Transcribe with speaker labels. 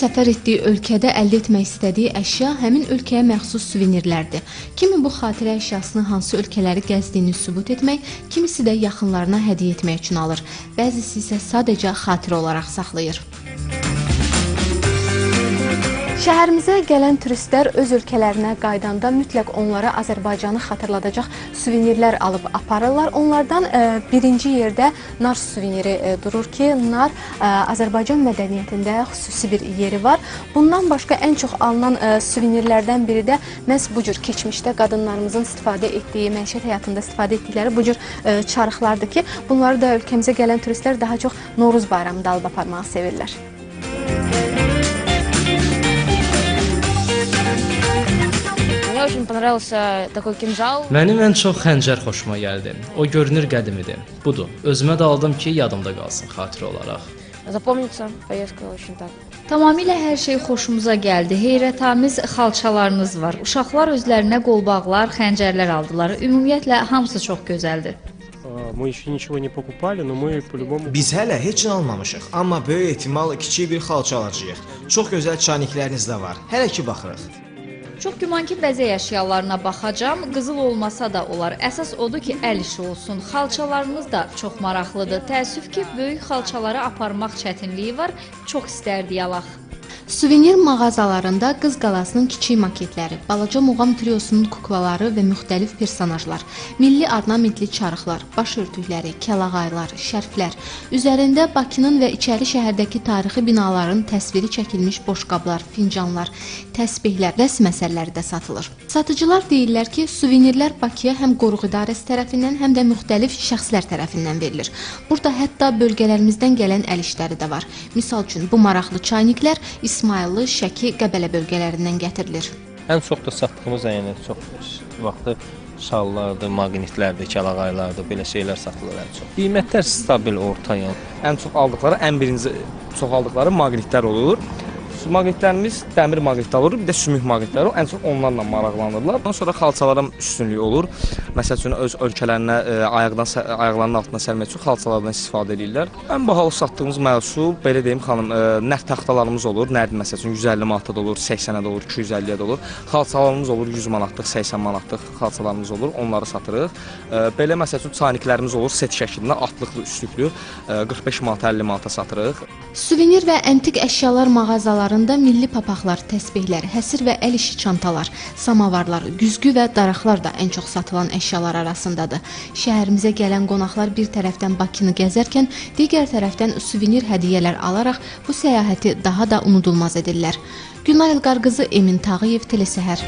Speaker 1: səfər etdiyi ölkədə əldə etmək istədiyi əşya həmin ölkəyə məxsus suvenirlərdir. Kimi bu xatirə əşyasını hansı ölkələri gəzdiyini sübut etmək, kimisi də yaxınlarına hədiyyə etmək üçün alır. Bəzisi isə sadəcə xatirə olaraq saxlayır. Şəhərimizə gələn turistlər öz ölkələrinə qayıdanda mütləq onlara Azərbaycanı xatırladacaq suvenirlər alıb aparırlar. Onlardan birinci yerdə nar suveniri durur ki, nar Azərbaycan mədəniyyətində xüsusi bir yeri var. Bundan başqa ən çox alınan suvenirlərdən biri də məhz bu cür keçmişdə qadınlarımızın istifadə etdiyi, məişət həyatında istifadə etdikləri bu cür çarıqlardır ki, bunları da ölkəmizə gələn turistlər daha çox Novruz bayramında alıb aparmağı sevirlər.
Speaker 2: Мне очень понравился такой кинжал.
Speaker 3: Mənim ən çox xəncər xoşuma gəldi. O görünür qədimidir. Budur. Özümə də aldım ki, yadımda qalsın xatirə olaraq.
Speaker 2: Запомнится поездка очень так.
Speaker 4: Tamamilə hər şey xoşumuza gəldi. Heyrətamiz xalçalarınız var. Uşaqlar özlərinə qolbaqlar, xəncərlər aldılar. Ümumiyyətlə hamısı çox gözəldir.
Speaker 5: Мы еще ничего не покупали, но мы по-любому.
Speaker 6: Biz hələ heç nə almamışıq, amma böyük ehtimal kiçik bir xalça alacağıq. Çox gözəl çaynikləriniz də var. Hələ ki baxırıq.
Speaker 4: Çox güman ki, bəzək əşyalarına baxacam. Qızıl olmasa da olar. Əsas odur ki, əl işi olsun. Xalçalarınız da çox maraqlıdır. Təəssüf ki, böyük xalçaları aparmaq çətinliyi var. Çox istərdik alaq.
Speaker 1: Suvenir mağazalarında Qız Qalasının kiçik maketləri, balaca muğam triosunun kuklaları və müxtəlif personajlar, milli ornamentli çarıqlar, baş örtükləri, kəlağaylar, şərflər, üzərində Bakının və içəri şəhərdəki tarixi binaların təsviri çəkilmiş boşqablar, fincanlar, təsbehlər, rəsm əsərləri də satılır. Satıcılar deyirlər ki, suvenirlər Bakıya həm qoruq idarəsi tərəfindən, həm də müxtəlif şəxslər tərəfindən verilir. Burada hətta bölgələrimizdən gələn əl işləri də var. Misal üçün, bu maraqlı çayniklər İsmayıllı, Şəki, Qəbələ bölgələrindən gətirilir.
Speaker 7: Ən çox da satdığımız, yəni çox vaxtı şallardır, maqnitlərdir, kəlağaylardır, belə şeylər satılır ən çox. Qiymətlər stabil, orta yəni.
Speaker 8: Ən çox aldıqları, ən birinci çox aldıqları maqnitlər olur. Maqnitlərimiz dəmir maqnitlər olur, bir də sümük maqnitləri olur. Ən çox onlarla maraqlanırlar. Ondan sonra xalçaların üstünlüyü olur. Məsəl üçün öz ölkələrinə ayaqlarının altına sərmək üçün xalçalardan istifadə edirlər. Ən bahalı satdığımız məhsul, belə deyim xanım, nərd taxtalarımız olur. Nərd məsəl üçün 150 manata da olur, 80-ə də olur, 250-yə də olur. Xalçalarımız olur 100 manatlıq, 80 manatlıq xalçalarımız olur. Onları satırıq. Belə məsəl üçün çayniklərimiz olur set şəklində, atlıqlı, üstlüklü, 45 manata, 50 manata satırıq.
Speaker 1: Suvenir və antik əşyalar mağazalarında milli papaqlar, təsbehlər, həsir və əl işi çantalar, samavarlar, güzgü və daraqlar da ən çox satılan əşyalar arasındadır. Şəhərimizə gələn qonaqlar bir tərəfdən Bakını gəzərkən, digər tərəfdən suvenir hədiyyələr alaraq bu səyahəti daha da unudulmaz edirlər. Gülnar Elqar qızı, Emin Tağıyev, Telesəhər.